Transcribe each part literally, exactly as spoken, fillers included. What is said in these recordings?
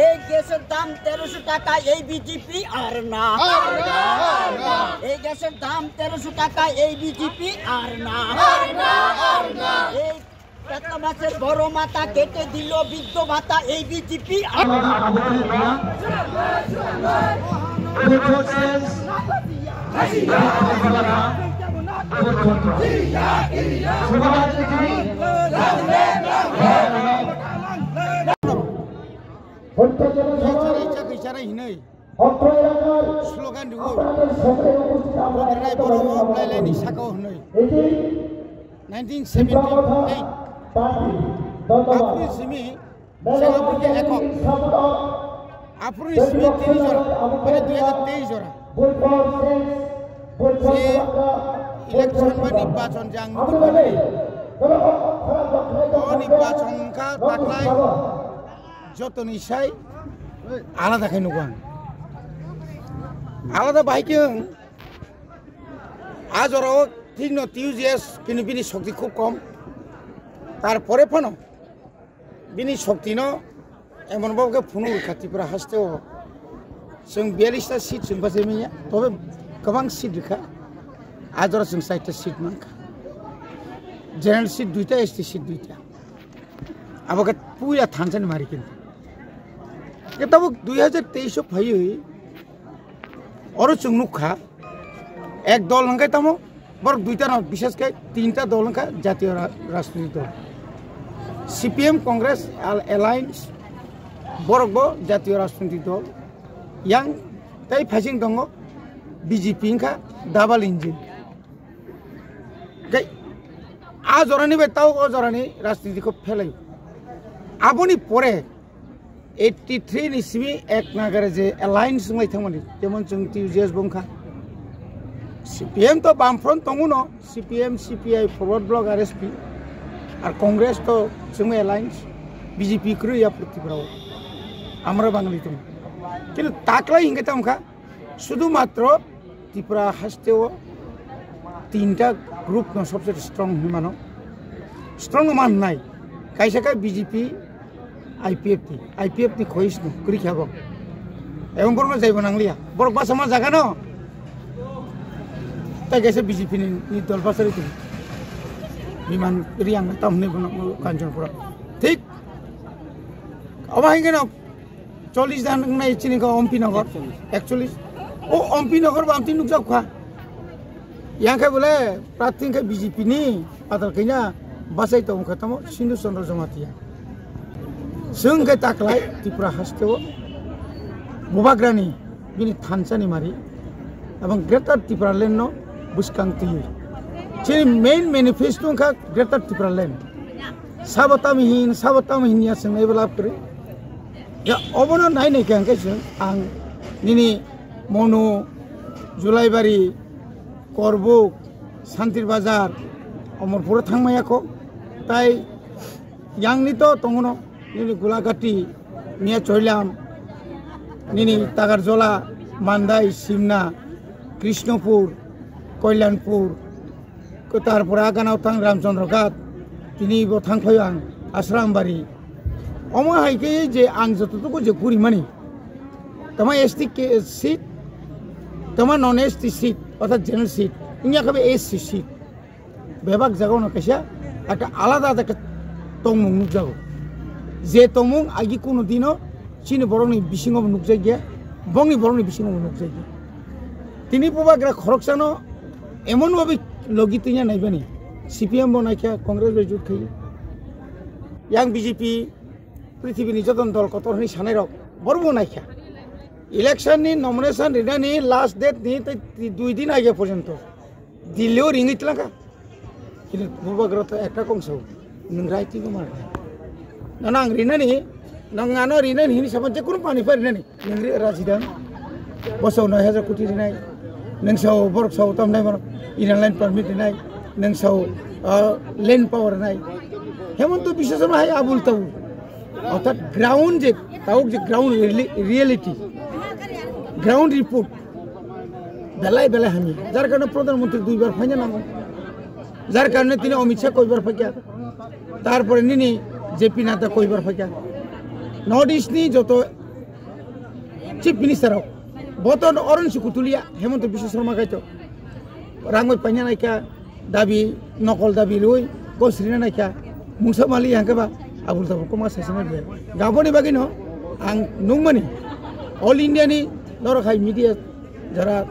এই গ্যাসের দাম তেরোশো টাকা, এই বিজেপি আর না। এই গ্যাসের দাম তেরোশো টাকা, এই বিজেপি আর না। এই পেটলা মাছের বড় মাথা কেটে দিল বৃদ্ধ ভাতা, এই বিজেপি আর না। Hwnkhe chini Khaichara icha khaichara hinwi slogan rwo. Bogranai borok o blailai ni saka o hinwi nineteen seventy eight April simi Sengapore ekok. April simi tini jora, mane dui hajar teis jora. Je election ba nirbachon je ang nugwi mani. O nirbachon wngkha taklai jotoni sai alada khe nugo ang. Alada bahai khe wng, a jorao thikno T U J S kini bini shokti khub kom. Tarpore phano bini shoktino emon babo khe phunuk rwkha Tripura hasteo. Chwng biyallis ta seat chwng bachai manya, tobe kwbang seat rwkha. A jora chwng chaita seat mankha. General seat duita, S T seat duita. Abo khe puila thansani mari kintu. Khe tabuk dui hajar teis o phaiwi oro chwng nukha. Ek dol hwnkhe tamo, borok duita no, bishes khe tinta dol hwnkha jatiyo ra-, rajniti dol. C P M Congress al-, alliance, borok bo jatiyo rajniti dol. Yang tei phaising tongo B J P wngkha double engine. Tei a jorani bai tao o jorani rajniti kho phelai. Aboni pore eighty three ni simi ek nagare je alliance wnglai thangmani, jemon chwng T U J S bo wngkha. C P M to Bamfront tongo no, C P M, C P I, Forward Bloc, R S P, ar Congress to chwngma alliance, B J P kwrwi ya purti brao. Amra Bangali tongo. Kintu taklai hingke tamo kha, sudhu matro Tripura hasteo tinta group no sobse strong hinwi mano. Strong no mannai. Kaisa khe B J P, I P F T. I P F T khois no kwrwi kha bo. Ebong borok no jaibo nangliya. Borok basa ma jaga no. Tai kaisa B J P ni, ni dol basa ri tong. Biman Riyang tam hinwi bono Kanchanpura. Thik. Obo hai khe no Chollish dan wngnai chini kha Ompi Nagar. Ekchollish. O Ompi Nagar bo amtwi nukjak kha. Yang khe bole prarthi khe B J P ni patal kanya bachai tong kha tamo Sindhu Chandra Jamatia. Chwng khe taklai Tripura hasteo Bubagrani bini thansa ni mari. Abang Greater Tipraland no bwskang twi. Chini main manifesto wngkha Greater Tipraland. Sabo tamo hin, sabo tamo hin ya swngnai bo lab kwrwi. Ya obono nai nai khe hwnkhe chwng ang nini Monu, Julaibari, Korbuk, Santir Bazar, Omorpuro thangmaya kho. Tai yang ni to tongono nini Gulagati, Miya Choilam, nini Tagarjola, Mandai, Simna, Krishnopur, Koilanpur, ko tarpore aganao thang Ramchandra Ghat, tini bo thang phaio ang Asrambari. Omo hai khe je ang jototuku je gurimani, tama S T ke seat, tama non S T seat, orthat general seat, wngya khe S C seat. Bebak jagao no kaisa ekta alada ekta tongmung nukjago. Je tongmung agi kuno dino chini borokni bisingo bo nukjakya, bongni borokni bisingo bo nukjakya. Tini bubagra khoroksano emon babi logi twiya naibani, C P M bo naikha, Congress bai jut khaio. Yang B J P prithibini joto dol kotor hwnwi sanairok borok bo naikha. Election ni nomination rinani last date ni tei dui din age porjonto Delhi o ringwi tlangkha. Kini bubagra to ekta kong sao, nwng rai twi goma. Nono ang rinani, nwng ano rinani hini sabo je kunu pani pa rinani. Nwng ri raji dang. Bo sao noi hajar koti rinai. Nwng sao borok sao tam nai mano. Inner line permit rinai. Nwng sao, ah, land power rinai. Hemanta Biswa Sarma hai abul tabul. Orthat ground je, tauk je ground reali-, reality, ground report belai belai hamya. Jar karone Pradhan Mantri duibar phaina nango. Jar karone tini Amit Shah koibar phaikha. Tarpore nini J P Nadda koibar phaikha. North East ni joto Chief Minister rok, bo to oron si kutulia, Hemanta Biswa Sarma kaito. Rangoi paina naikha, dabi, nokol dabi lui, gosrina naikha, mungsa mali hangkhe ba, abul tabul koma saisana be. Gaboni bagino, ang nungmani, All India ni norok hai media jara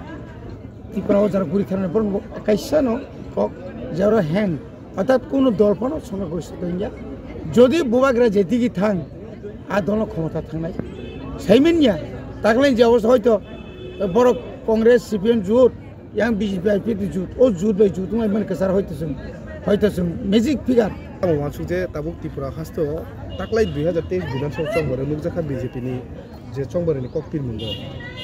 Tripura o jara guri thana borok kaisa no kok jara hand. Orthat kuno dol phano songrok guri sotongya. Jodi bubagra jetigi thang, a dolo khomota thangnai. Saimin ya, taklai je obosta hoito borok Congress, C P M jut, yang B J P I P F T jut, o jut bai jut wngmani kwchar hoito chwng, hoito chwng magic figure. Abo wansuk je tabuk Tripura haste o taklai dui hajar teis Bidhan Sabha chongbore nukjakha B J P ni je chongbore ni kok pirmung bo.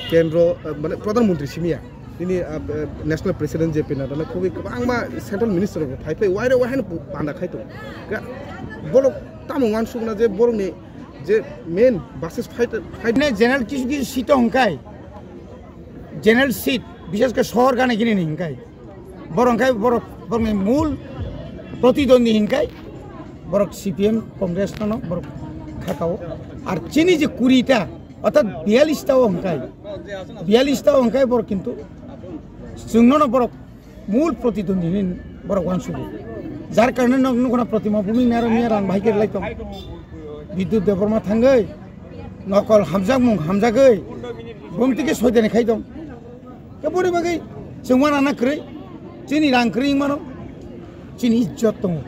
Kendro, eh, mane Pradhan Mantri simiya. Nini, ah, eh, National President J P Nadda na khobwi kwbangma Central Minister rok phai phai waire waihano panda khai tongo. Ga-, borok tamo wansukna je borokni je main versus fight, fight. Ne general kisu kisu seat o hwnkhai, general seat, bishesh kore sohor gana gini ni hwnkhai, borok hwnkhai borok, borokni mul protidwandi hwnkhai borok C P M Congress no borok khakao. Ar chini je kuri ta, Orthat biyalish ta o hwnkhai, biyalish ta o hwnkhai borok kintu chwngno no borok mul protidwandi hinwi borok uansugo. Jar karone nok nukuna Pratima Bhumik Nairok miya rang bahai khe rwlai tong. Bidyut Debbarma thangwi nokol hamjakmung hamjagwi bumtwi khe soidani khai tong. Khe boni bagwi chwng uanana kwrwi, chini rang kwrwi wngmano, chini ijjot tongo,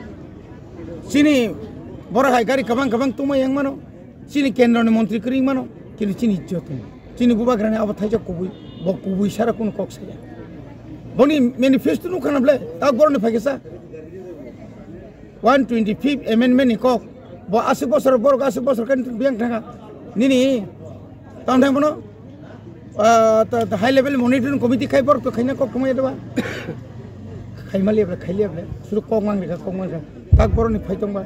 chini borok hai gari kwbang kwbang tongma yang mano. Chini kendroni montri kwrwi mano, kintu chini ijjot wng. Chini bubagrani abo thaijak kubui, bo kubui sara kunu kok saya. Boni manifesto nukha na ble, tak boroni phaikhe sa. One twenty fifth amendment ni kok, bo aswk bosor, borok aswk bosor kan biyang thanga. Nini, tang thang bono, ah, ta, ta high level monitoring committee khai borok to khaina kok kumai deba. Khaimali ble, khaili ble, suru kok mang rikha, kok mang rikha. Tak boroni phai tongba.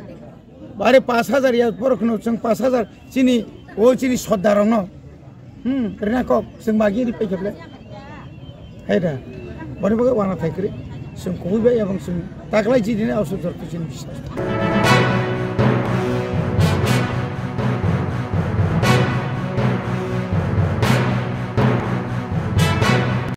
Bare pash hajar ya, borok no chwng pash hajar chini, o chini sodda rok no. Hmm, rina kok, chwng magi ri pai kheble. Hai da. Boni bagwi wana thai kwrwi. Chwng kubui bai ebong chwng taklai chini ne ausu jor chini biswas.